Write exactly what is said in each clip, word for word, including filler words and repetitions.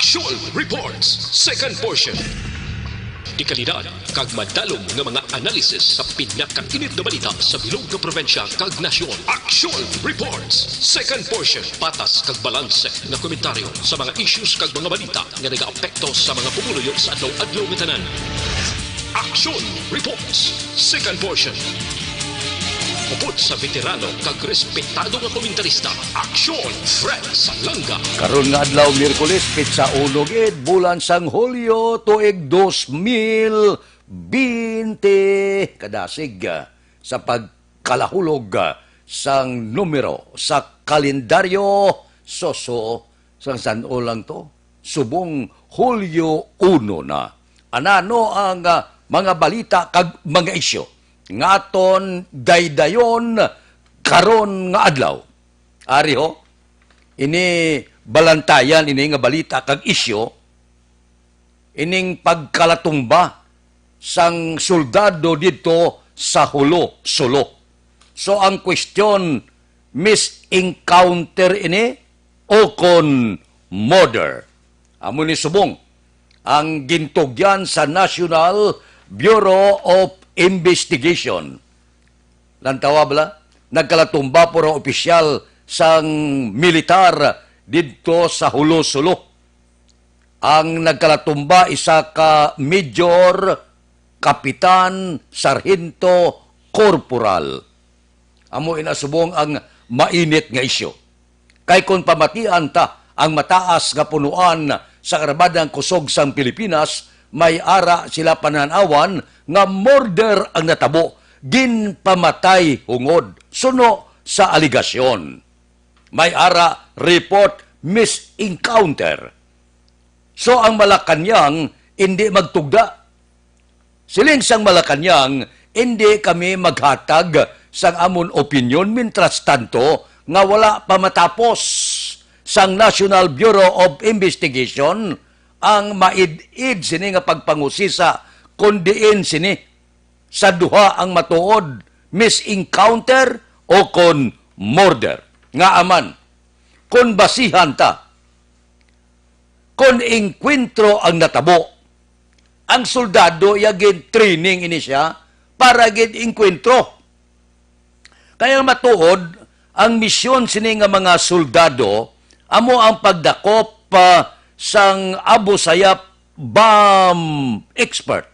Action Reports, second portion. Dekalidad kag madalom nga mga analisis sa pinakainit nga balita sa bilog nga probinsya kag nasyon. Action Reports, second portion. Patas kag balanse nga komentaryo sa mga issues kag mga balita nga nagaapekto sa mga pumuluyo sa adlaw-adlaw nga tanan. Action Reports, second portion. Upod sa veterano kag respetado nga komentarista, Aksyon Fred Salanga. Karon nga adlaw, Miyerkules, petsa uno gid, bulan sang Hulyo, tuig dos mil bente. Kadasig, ah, sa pagkalahulog, ah, sang numero sa kalendaryo, soso, sang san-o lang to? Subong Hulyo uno na. Anano ang, ah, mga balita kag mga isyu nga aton daydayon karon nga adlaw? Ari ho, ini balantayan ini nga balita kag isyu, ining pagkalatumba sang soldado didto sa Jolo, Sulu. So, ang question, misencounter ini o kon murder? Amo ni subong ang gintugyan sa National Bureau of Investigation. Lantawa bala, nagkalatumba puro opisyal sang militar didto sa Jolo, Sulu. Ang nagkalatumba, isa ka major, kapitan, sarhento, korporal. Amo ina subong ang mainit nga isyu. Kay kon pamatian ta ang mataas nga punuan sa Armadang Kusog sang Pilipinas, may ara sila panan-awan nga murder ang natabo, ginpamatay hungod suno sa alegasyon. May ara report misencounter. So ang Malacañang indi magtugda. Siling sang Malacañang, indi kami maghatag sang amon opinyon, mintras tanto nga wala pa matapos sang National Bureau of Investigation ang maid-id sini nga pagpangusisa kon diin sini sa duha ang matuod, misencounter o kon murder. Ngaa man, kon basihan ta, kon engkwentro ang natabo, ang soldado iya gin-training ini siya para gid engkwentro. Kaya matuod, ang misyon sini nga mga soldado amo ang pagdakop pa sang Abu Sayyaf bomb expert.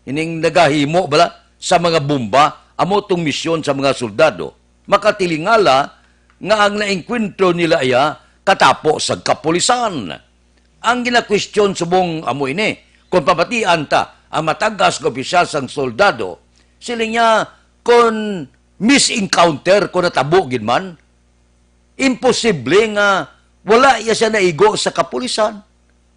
Ining nagahimo bala sa mga bomba, amo tong misyon sa mga soldado. Makatilingala nga ang naengkwentro nila iya katapo sa kapulisan. Ang ginakwestiyon subong amo ini, kung pamatian ta ang matag-as nga opisyal sang soldado, siling niya, kung misencounter, kung natabo gid man, imposible nga wala iya siya naigo sa kapulisan.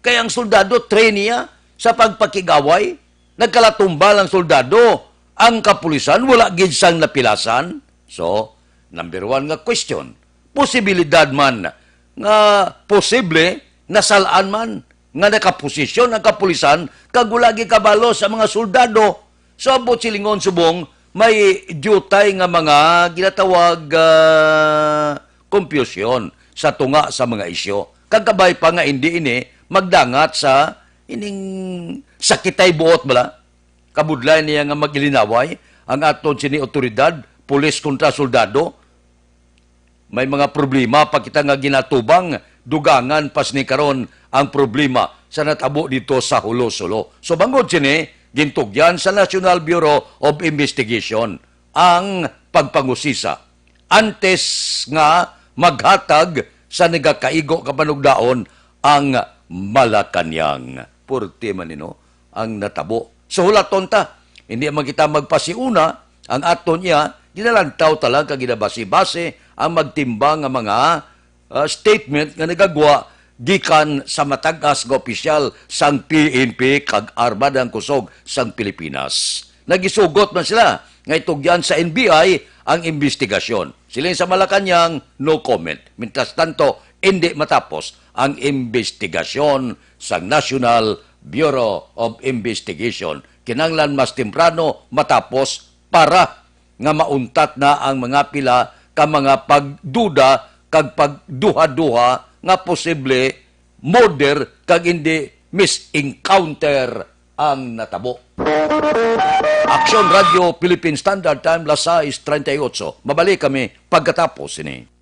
Kay ang soldado train niya sa pagpakig-away, nagkalatumba lang soldado, ang kapulisan wala gid sang napilasan. So, number one nga question, posibilidad man nga posible nasal-an man nga nakaposisyon ang kapulisan kag wala gikabalo sa mga soldado. So, ang buot silingon subong may diutay nga mga ginatawag, ah, kompusyon sa tunga sa mga isyu. Kag kabay pa nga indi ini magdangat sa ining sakitay buot bala. Kabudlay niya nga magilinaway ang aton sini otoridad, pulis kontra soldado. May mga problema pa kita nga ginatubang, dugangan pa sini karon ang problema sa natabo dito sa Jolo, Sulu. So, bangod sini, gintugyan sa National Bureau of Investigation ang pagpangusisa antes nga maghatag sa nagakaigo nga panugdaon ang Malacañang. Purti man, no, ang natabo. So, hulaton ta, hindi man kita magpasiuna, ang aton iya, ginalantaw ta lang kag ginabasi-basi ang magtimbang nga mga, ah, statement nga nagagwa gikan sa matag-as nga opisyal sang P N P kag Armadang Kusog sang Pilipinas. Nagisugot man sila nga itugyan sa N B I ang investigasyon. Siling sa Malacañang, no comment. Mientras tanto, hindi matapos ang investigasyon sa National Bureau of Investigation. Kinahanglan mas temprano matapos para nga mauntat na ang mga pila ka mga pagduda kag pagduha-duha nga posible murder kag hindi misencounter ang natabo. Aksyon Radio Philippine Standard Time, las sais treinta y ocho. Mabalik kami pagkatapos sini.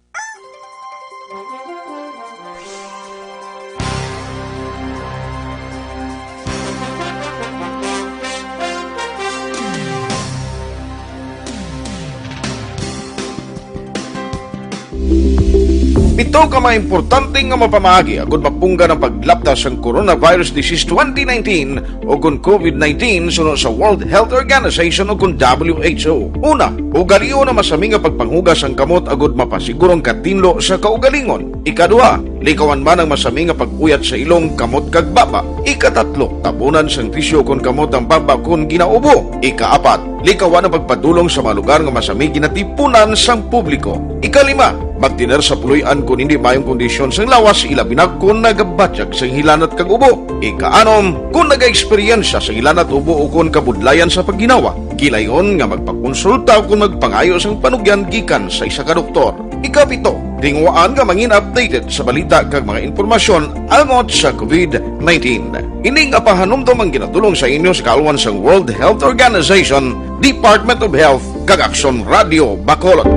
Pito ka mga importante nga mapamaagi agud mapunggan ang paglapta sang coronavirus disease twenty nineteen o kon covid nineteen suno sa World Health Organization o kon W H O. Una, ugalion ang masami nga pagpanghugas sang kamot agud mapasiguro ang katinlo sa kaugalingon. Ikaduha, likawan man ang masami nga pag-uyat sa ilong, kamot kag baba. Ikatatlo, tabunan sang tisyu kon kamot ang baba kon ginaubo. Ikaapat, likawan ang pagpadulong sa mga lugar nga masami ginatipunan sang publiko. Ikalima, magtener sa puloy-an kon hindi maayong kondisyon sang lawas, ilabi na kon nagabatyag sang hilanat kag ubo. Ikaanom, kon nagaeksperyensya sang hilanat, ubo, o kon kabudlayan sa pagginawa, gilayon nga magpakonsulta o kon magpangayo sang panugyan gikan sa isa ka doktor. Ikapito, tinguhaan nga mangin updated sa balita kag mga impormasyon angot sa covid nineteen. Ini nga pahanumdom ang ginadulong sa inyo sa kaalwan sang World Health Organization, Department of Health, kag Aksyon Radio Bacolod.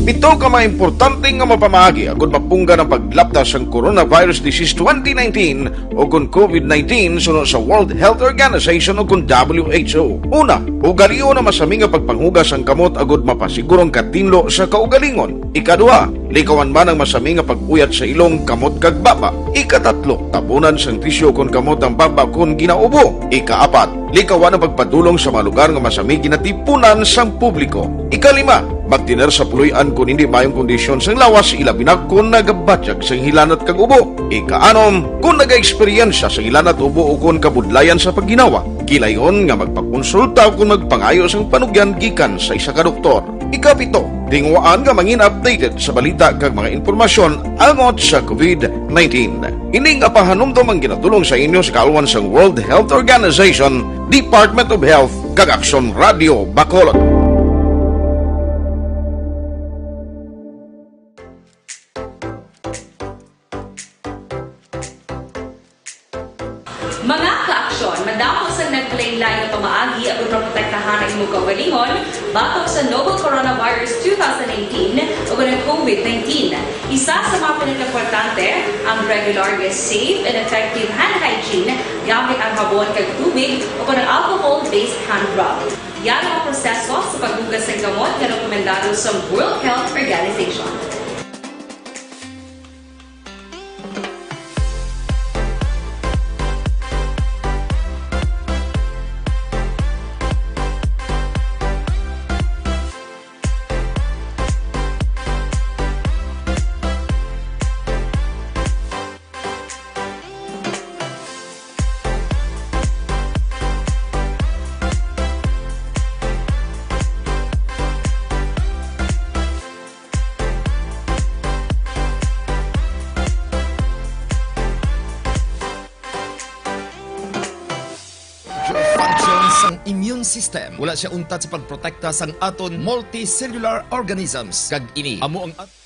Pito ka mga importante nga mapamaagi agud mapunggan ang paglapta sang coronavirus disease twenty nineteen o kon covid nineteen suno sa World Health Organization o kon W H O. Una, ugalion ang masami nga pagpanghugas sang kamot agud mapasiguro ang katinlo sa kaugalingon. Ikaduha, likawan man ang masami nga pag-uyat sa ilong, kamot kag baba. Ikatatlo, tabunan sang tisyu kon kamot ang baba kon ginaubo. Ikaapat, likawan ang pagpadulong sa mga lugar nga masami ginatipunan sang publiko. Ikalima, magtener sa puloy-an kon hindi maayong kondisyon sang lawas, ilabi na kon nagabatyag sang hilanat kag ubo. Ikaanom, kon nagaeksperyensya sang hilanat, ubo, o kon kabudlayan sa pagginawa, gilayon nga magpakonsulta o kon magpangayo sang panugyan gikan sa isa ka doktor. Ikapito, tinguhaan nga mangin updated sa balita kag mga impormasyon angot sa covid nineteen. Ini nga pahanumdom ang ginadulong sa inyo sa kaalwan sang World Health Organization, Department of Health, kag Aksyon Radio Bacolod. Mga ka-aksyon, madamo sang naglain-lain nga pamaagi aron maprotektahan ang imong kaugalingon batok sa novel coronavirus two thousand nineteen o kon ang covid nineteen. Isa sa mga pinakaimportante, ang regular nga safe and effective hand hygiene gamit ang habon kag tubig o kon ang alcohol-based hand rub. Yara ang proseso sa paghugas sang kamot nga rekomendado sa World Health Organization. Function sang immune system. Wala siya untat sa pagprotekta sang aton multicellular organisms. Kag ini amo ang at-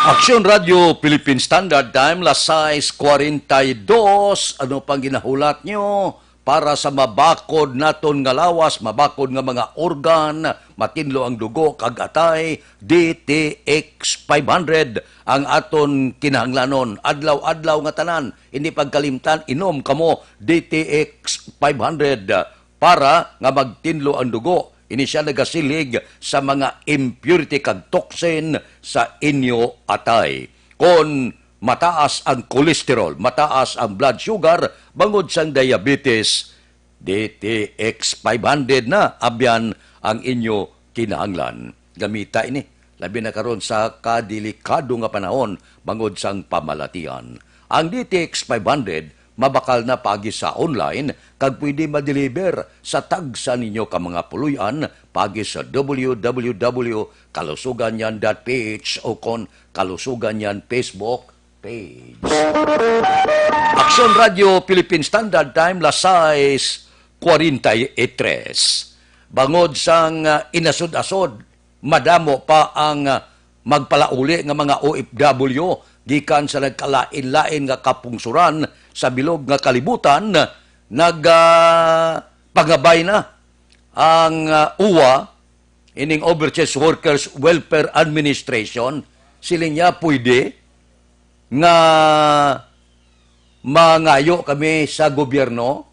Aksyon Radio Philippine Standard Time, las sais cuarenta y dos. Ano pang ginahulat nyo? Para sa mabakod naton nga lawas, mabakod nga mga organ, matinlo ang dugo kag atay, D T X five hundred ang aton kinahanglanon. Adlaw-adlaw nga tanan, hindi pagkalimtan, inom kamo D T X five hundred para nga magtinlo ang dugo. Ini sia nagasilig sa mga impurity kag toxin sa inyo atay. Kon mataas ang cholesterol, mataas ang blood sugar, bangod sang diabetes, D T X five hundred na abyan ang inyo kinahanglan. Gamita ini. labi na karon sa kadelikado nga panahon bangod sang pamalatian. Ang D T X five hundred mabakal na paagi sa online kag pwede ma-deliver sa tagsa ninyo ka mga puloy-an paagi sa w w w kalusuganyan dot p h o kon Kalusuganyan Facebook page. Aksyon Radio Philippine Standard Time, las sais cuarenta y tres. Bangod sang, ah, inasod-asod, madamo pa ang, ah, magpalauli nga mga O F W gikan sa nagkalain-lain nga kapungsuran sa bilog nga kalibutan, nag, ah, pangabay na ang, ah, uwa, ining Overseas Workers Welfare Administration. Siling niya, pwede nga mangayo kami sa gobyerno,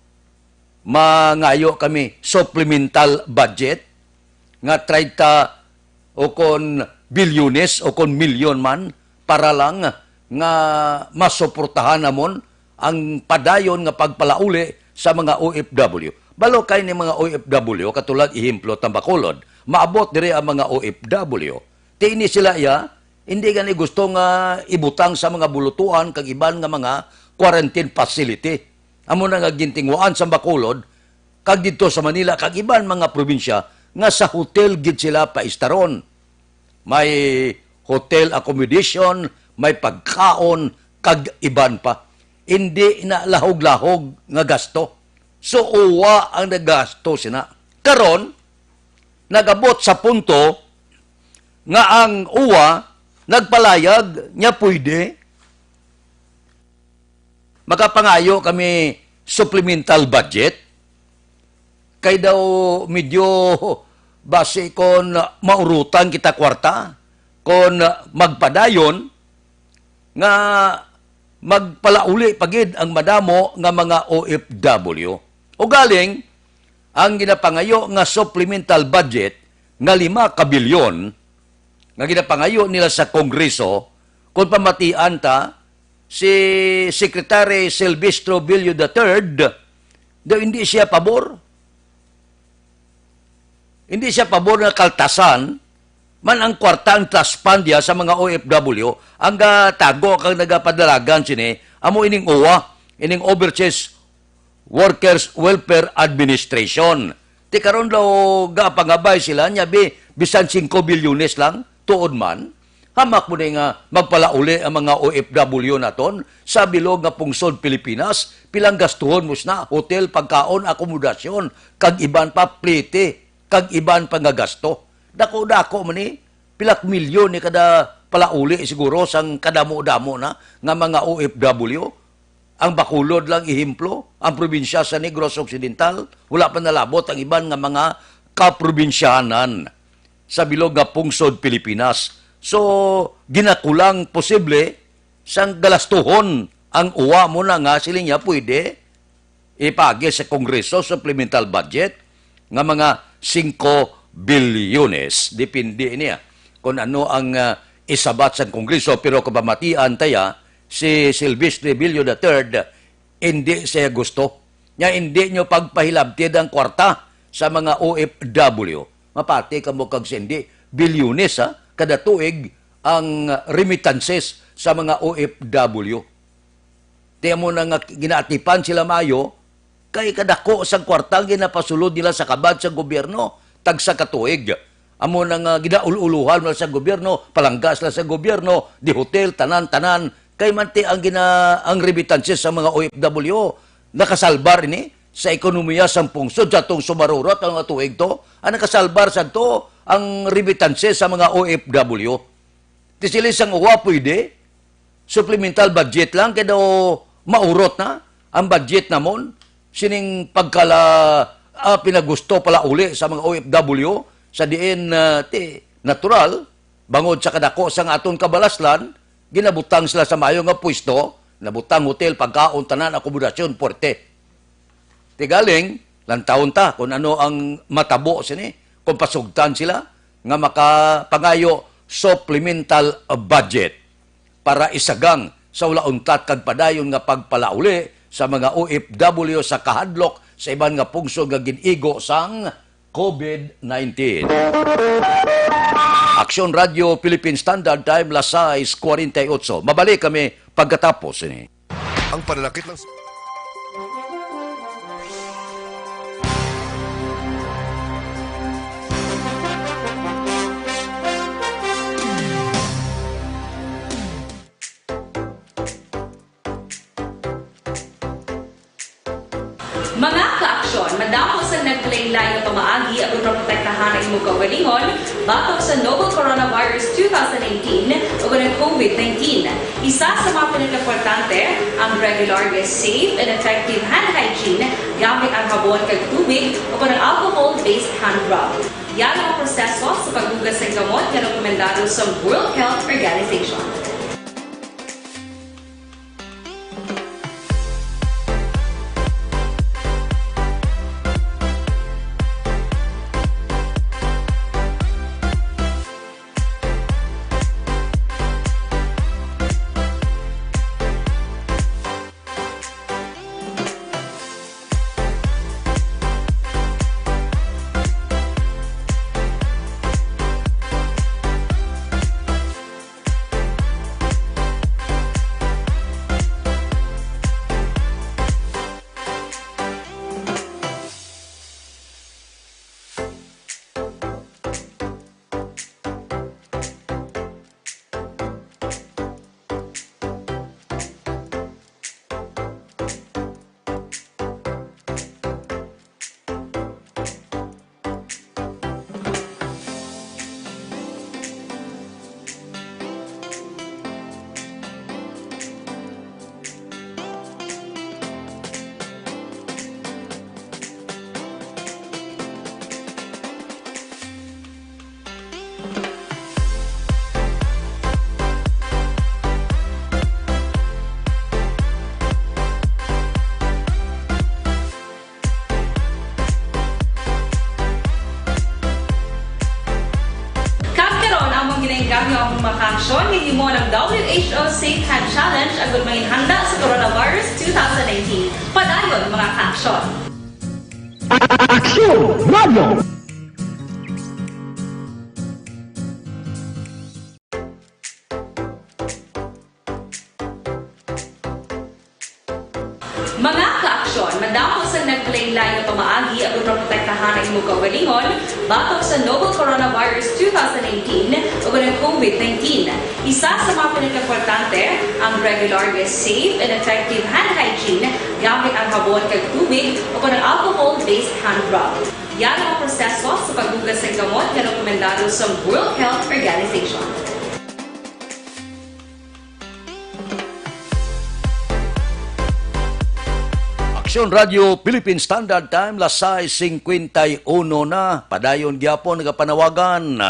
mangayo kami supplemental budget nga treinta o kon bilyones o kon milyon man, para lang nga masuportahan namon ang padayon nga pagpalauli sa mga O F W. Balo kay ni mga O F W, katulag ehemplo, Tambacolod, maabot diri ang mga O F W. Ti ini sila iya, hindi gani gusto nga ibutang sa mga bulutuan kag iban nga mga quarantine facility. Amo na nga gintinguhaan sa Bacolod, kag didto sa Manila, kag iban mga probinsya, nga sa hotel gid sila paistaron. May hotel accommodation, may pagkaon, kag iban pa. Indi na lahog-lahog nga gasto. So, uwa ang nagasto sina. Karon, nagabot sa punto nga ang uwa nagpalayag nga pwede makapangayo kami supplemental budget. Kay daw medyo basi kon maurutan kita kwarta, kon magpadayon nga magpalauli pa gid ang madamo nga mga O F W. Ugaling, ang ginapangayo nga supplemental budget nga lima ka bilyon nga ginapangayo nila sa Kongreso, kung pamatian ta, si Secretary Silvestro Bilyo the third, daw hindi siya pabor. Hindi siya pabor nga kaltasan man ang kwarta, ang trust fund diya sa mga O F W, ang gatago kag nagapadalagan sini, amo ining uwa, ining Overseas Workers Welfare Administration. Ti karon daw gapangabay sila niya, bi-, bisan singko bilyones lang, tuod man. Hamak mo ni nga magpalauli ang mga O F W naton sa bilog nga pungsod Pilipinas, pilang gastuhon mo sina, hotel, pagkaon, akomodasyon, kag iban pa, plete, kag iban pa nga gasto. Dako-dako man ni, pilak milyon ni kada palauli siguro sang kadamo-damo na nga mga O F W. Ang Bacolod lang ehemplo, ang probinsya sa Negros Occidental, wala pa nalabot ang iban nga mga kaprobinsyahanan sa bilog nga pungsod Pilipinas. So, ginakulang posible sang galastuhon ang uwa mo na nga siling niya pwede ipagi sa Kongreso supplemental budget nga mga singko bilyones. Depende niya kung ano ang, ah, isabat sa Kongreso, pero kapamatian taya, si Silvestre Bilyo the third, hindi siya gusto. Nya, hindi nyo pagpahilabtid ang kwarta sa mga O F W. Mapati kamo kag sindi, bilyones, ha, kada tuig ang remittances sa mga O F W. Ti amo na nga ginaatipan sila maayo, kay kadako sang kwarta ang ginapasulod nila sa kabad sa gobyerno, tagsa ka tuig. Amo na nga ginaul-uluhan nila sa gobyerno, palangga sila sa gobyerno, di hotel, tanan-tanan. Kay man ti ang gina-, ang remittances sa mga O F W, nakasalbar ini sa ekonomiya sang pungsod sa atong sumarurot ang mga tuig to. Ang nakasalbar sa to, ang remittances sa mga O F W. Ti sila sang uwa, pwede. Supplemental budget lang, kay daw maurot na ang budget namon. Sining pagkala, ah, pinagusto pala uli sa mga O F W, sa diin, ah, ti, natural, bangod sa kadako sang aton kabalaslan, ginabutang sila sa maayo nga pwesto, nabutang hotel, pagkaon, tanan, akomodasyon, puwerte. Ti galing, lantawon ta kung ano ang matabo sini, kung pasugtan sila nga makapangayo supplemental budget para isagang sa wala untat kag padayon nga pagpalauli sa mga O F W sa kahadlok sa iban nga pungsod nga gin-igo sang COVID nineteen. Aksyon Radio Philippine Standard Time, las sais cuarenta y ocho. Mabalik kami pagkatapos ini. Ang pananakit lang. Mga kaaksyon, madamo sang naglain-lain nga pamaagi aron maprotektahan ang imong kaugalingon batok sa novel coronavirus two thousand nineteen o ang COVID nineteen. Isa sa mga pinakaimportante ang regular nga safe and effective hand hygiene gamit ang habon kag tubig o ang alcohol-based hand rub. Yari ang proseso sa paghugas sang gamot nga rekomendado sa World Health Organization. Kag karon, among ginainggangyo ang mga kaaksyon nga gihimo ng W H O Safe Hand Challenge agud manginhanda sa coronavirus two thousand nineteen. Padayon, mga kaaksyon. Aksyon Radio! Mga kaaksyon, madamo sang naglain-lain nga pamaagi aron maprotektahan ang imong kaugalingon batok sa novel coronavirus two thousand nineteen o ang COVID nineteen. Isa sa mga pinakaimportante ang regular nga safe and effective hand hygiene gamit ang habon kag tubig o ang alcohol-based hand rub. Yari ang proseso sa paghugas sang gamot nga rekomendado sa World Health Organization. Aksyon Radio Philippine Standard Time, las sais cincuenta y uno na. Padayon gyapon nga panawagan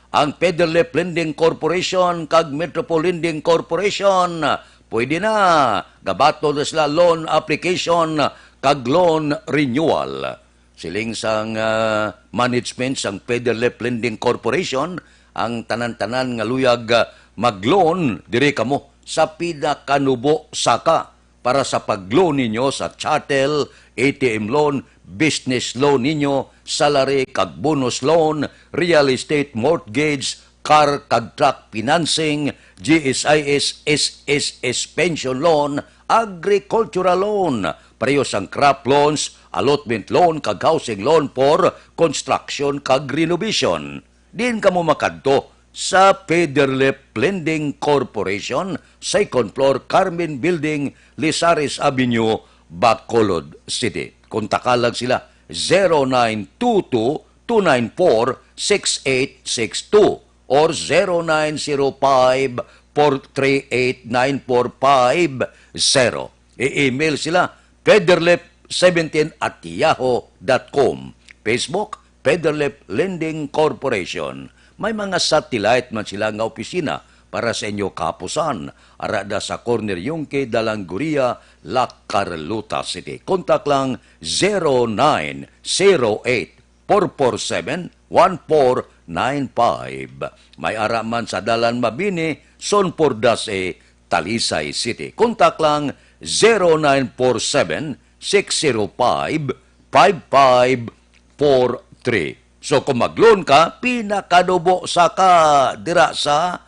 ang Federlip Lending Corporation kag Metropol Lending Corporation. Pwede na, gabaton na sila loan application kag loan renewal. Siling sang, ah, management sang Federlip Lending Corporation, ang tanan-tanan nga luyag, ah, mag-loan, diri kamo sa pinakanubo saka para sa pag-loan ninyo sa chattel, A T M loan, business loan ninyo, salary kag bonus loan, real estate mortgage, car kag truck financing, G S I S, S S S pension loan, agricultural loan, pareho sang crop loans, allotment loan kag housing loan for construction kag renovation. Diin kamo makadto? Sa Federlip Lending Corporation, second floor, Carmen Building, Lizares Avenue, Bacolod City. Kontakan lang sila, zero nine two two, two nine four, six eight six two or zero nine zero five, four three eight, nine four five zero. I-email sila, federlip seventeen at yahoo dot com. Facebook, Federlip Lending Corporation. May mga satellite man sila nga opisina para sa inyo kahapusan. Ara da sa Corner Yungque, Dalangoria, La Carlota City. Kontak lang, zero nine zero eight, four four seven, one four nine five. May ara man sa Dalan Mabini, Son Pordas A, Talisay City. Kontak lang, zero nine four seven, six zero five, five five four three. So kung mag-loan ka, pinakadubo sa ka dira sa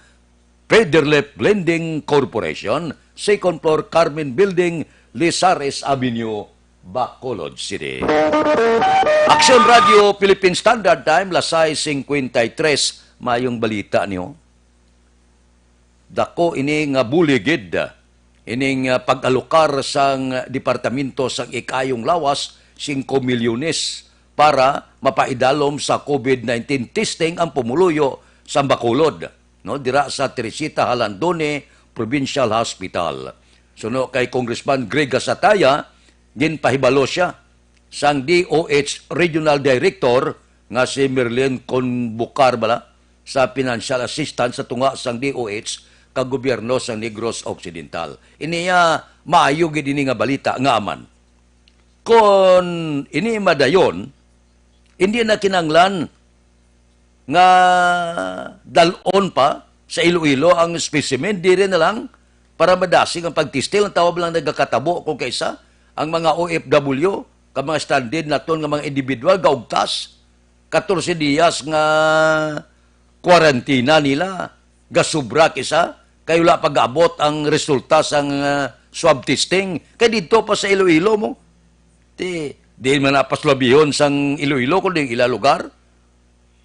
Federlip Lending Corporation, second floor, Carmen Building, Lizares Avenue, Bacolod City. Aksyon Radio Philippine Standard Time, las sais cincuenta y tres. Mayong balita niyo. Dako ini nga bulig gid ining, ah, pag-alokar sang Departamento sang Ikayong Lawas, singko milyones para mapaidalom sa COVID nineteen testing ang pumuluyo sa Bacolod, no, dira sa Teresita Jalandoni Provincial Hospital. Suno kay Congressman Greg Gasataya, ginpahibalo sia sang D O H Regional Director nga si Merlin Convocar bala sa financial assistance sa tunga sang D O H kag gobyerno sang Negros Occidental. Ini, ah, maayo gid ini nga balita nga aman. Kon ini madayon, hindi na kinahanglan nga dal-on pa sa Iloilo ang specimen, diri na lang para madasig ang pagtesting. Ang tawag lang nagakatabo kung kaisa ang mga O F W, ka mga stranded naton nga mga individual, gaugtas, katorse diyas nga kwarantina nila, gasubra kisa, kay wala pag-abot ang resulta sang, ah, swab testing. Kay didto pa sa Iloilo mo, ti, di man napasulabihon sang Iloilo, kundi ila lugar.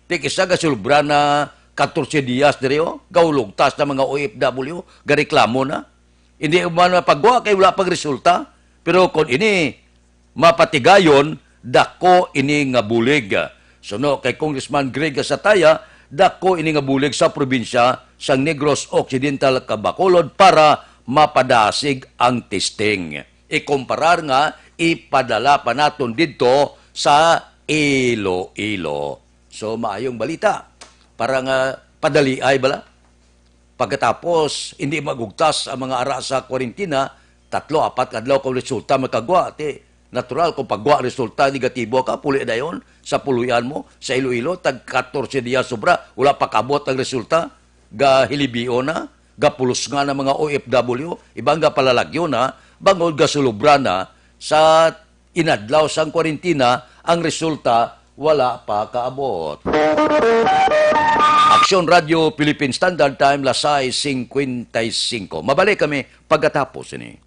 Ti kisa gasulbra na katorse diyas diri, oh, gaulugtas na mga O F W, gareklamo na. Hindi man mapagwa kay wala pag resulta. Pero kung ini mapatigayon, dako ini nga bulig. Suno kay Congressman Greg Gasataya, dako ini nga bulig sa probinsya sang Negros Occidental kag Bacolod para mapadasig ang testing. Ikumparar nga ipadala pa naton didto sa Iloilo. So, maayong balita. Para nga padaliay bala. Pagkatapos, hindi magugtas ang mga ara sa kwarentina, tatlo, apat ka adlaw kung resulta magkagwa. Ti, natural, kung pagwa resulta, negatibo ka, puli dayon sa puloy-an mo, sa Iloilo, tag katorse diya sobra, wala pa kabot ang resulta, gahilibion na, gapulos nga ng mga O F W, ibang gapalalagyo na, bangod gasulubra na sa inadlaw sang kwarentina, ang resulta wala pa kaabot. Aksyon Radio Philippine Standard Time, las sais cincuenta y cinco. Mabalik kami pagkatapos ini.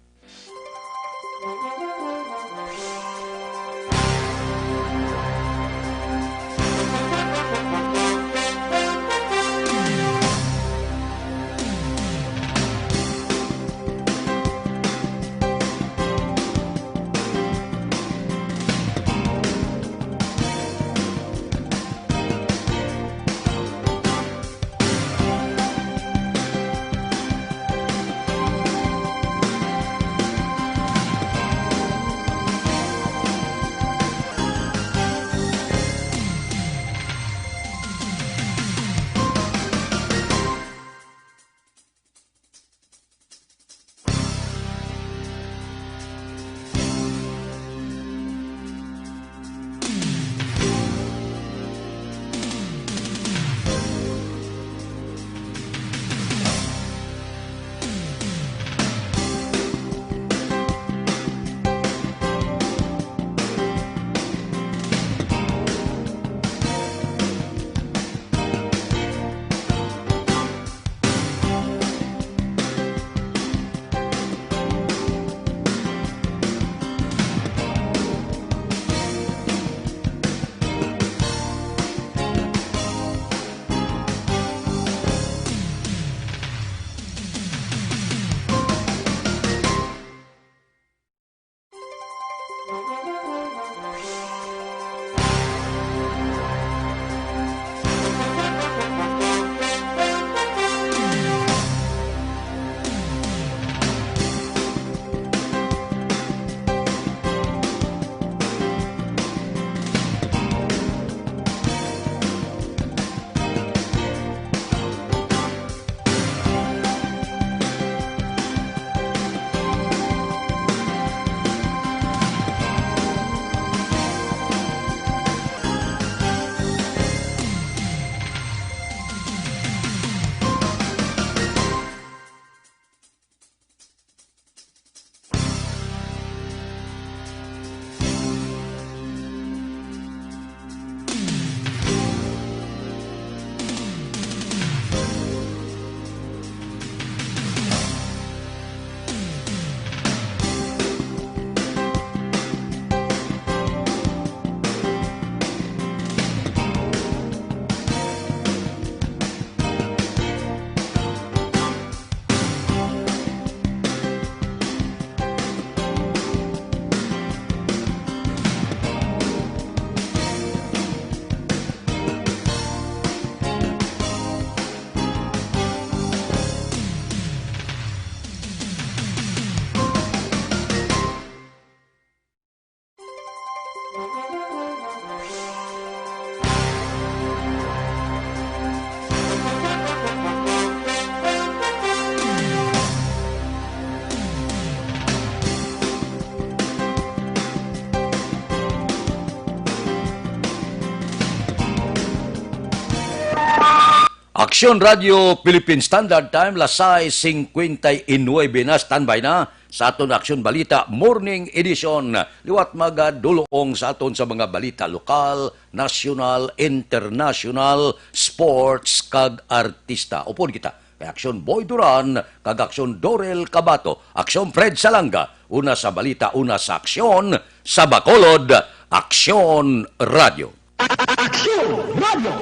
Aksyon Radio Philippine Standard Time, las sais cincuenta y nueve na, standby na sa aton Aksyon Balita Morning Edition. Liwat magadulong sa aton sa mga balita lokal, nasyonal, internasyonal, sports, kag artista. Upod kita kay Aksyon Boy Duran kag Aksyon Dorel Cabato, Aksyon Fred Salanga, una sa balita, una sa aksyon, sa Bacolod, Aksyon Radio. Aksyon Radio.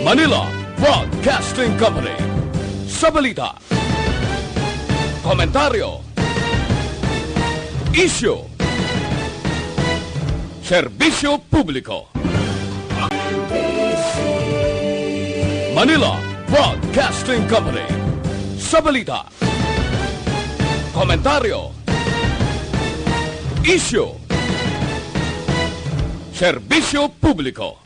Manila Broadcasting Company. Sa balita, komentaryo, isyu, serbisyo publiko. Manila Broadcasting Company. Sa balita, komentaryo, isyu, serbisyo publiko.